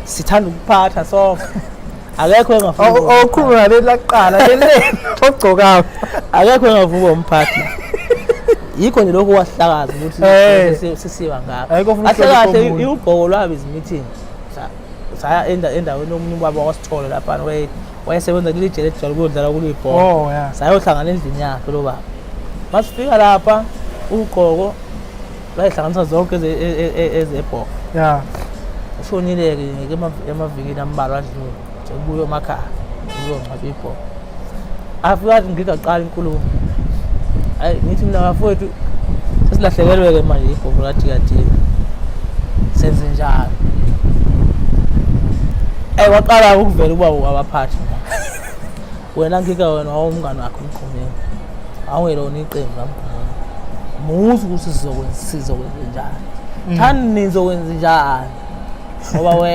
Sithanda ukuphatha sonke, akekho engafuni ukuba umphathi. Okhuluma naleli laqala leli ogcokayo. Akekho engafuni ukuba umphathi. Yikho nje lokhu wahlakaza ukuthi sisiba ngapha. Ayikho ofuna Kahle ukuhlonipha kahle omunye. Ugqoko lwabo izi-meeting, saya endaweni yomunye ubaba wakwaSithole laphana, wayesebenza kuleli jele ejwayele ukuyodlala kulo ibhola. Sayohlangana endlini yakhe lo baba. Masifika lapha, ugqoko bayihlanganisa zonke ezebhola. Ushonile-ke emavikini ambalwa adlule, sekubuye emakhaya kuzongcwatshwa ibhola. Afika athi ngigaqala inkulumo, hayi, ngithi mina, bafowethu, sesilahlekelwe-ke manje ibhola kaJikajika, senze njani? Waqala ukuvela ukuba abaphathi. Wena ngika, wena wawumngani wakhe uMgqumeni, awungelona iqembu laMgqumeni, muzi ukuthi sizokwenza njani, thani nizokwenza njani ngoba wena